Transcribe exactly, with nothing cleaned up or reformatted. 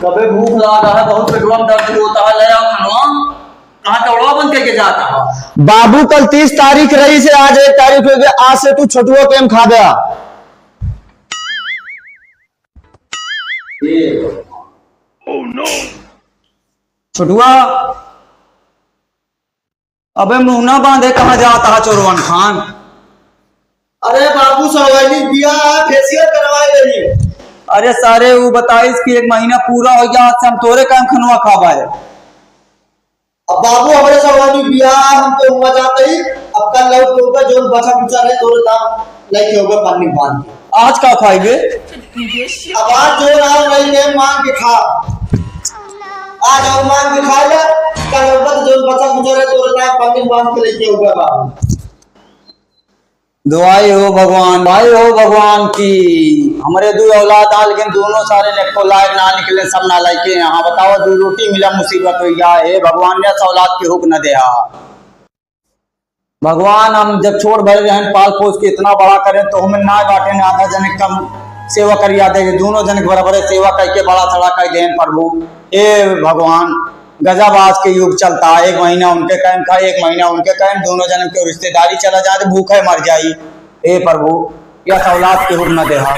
तबे भूख लागा है, बहुत पेटवा में दर्द होता है, ले आओ खनवा। कहाँ चौड़वा बंद करके जाता है? बाबू, कल तीस तारीख रही से आज एक तारीख हो गया, आज से तू छोटुआ के हम खा दे। छोटुआ, अबे मुंह ना बांधे, कहाँ जाता है चोरवन खान? अरे बाबू, सवाली बिया फेशियल करवाए रही। अरे सारे, वो बताइस कि एक महीना पूरा हो गया, आज से हम तोरे काम खनवा खाबा है। अब बाबू, हमरे सवाली बिया, हम तो हुआ जाते ही, अब कल लौट के ऊपर जोन बचा कुचा रहे, तोरे नाम लेके होगा पन्नी बांध के। आज का खाएंगे? अब आज जो राव रही है, मांग के खा। आज और मांग के खा ले, कल बत जो बचा कुचा रहे, तोरे नाम पन्नी बांध के लेके होगा बाबू। दुआई हो भगवान, दुआई हो भगवान की। हमरे दो औलाद आ, लेकिन दोनों सारे नेको लायक ना निकले, सब नालायक के। यहाँ बताओ, दो रोटी मिला मुसीबत हो गया। हे भगवान, ने औलाद के हुक न दे। भगवान, हम जब छोट भरे रहन, पाल पोस के इतना बड़ा करें, तो हमें ना बाटे, ना आधा जने कम सेवा करी, आधे के दोनों जने के बराबर सेवा करके बड़ा सड़ा कर देन प्रभु। हे भगवान, गजब आज के युग चलता है, एक महीना उनके कहन खा, एक महीना उनके कहन, दोनों जने के रिश्तेदारी चला जाए, तो भूखे मर जाई। हे प्रभु, या औलाद के हुक न देहा।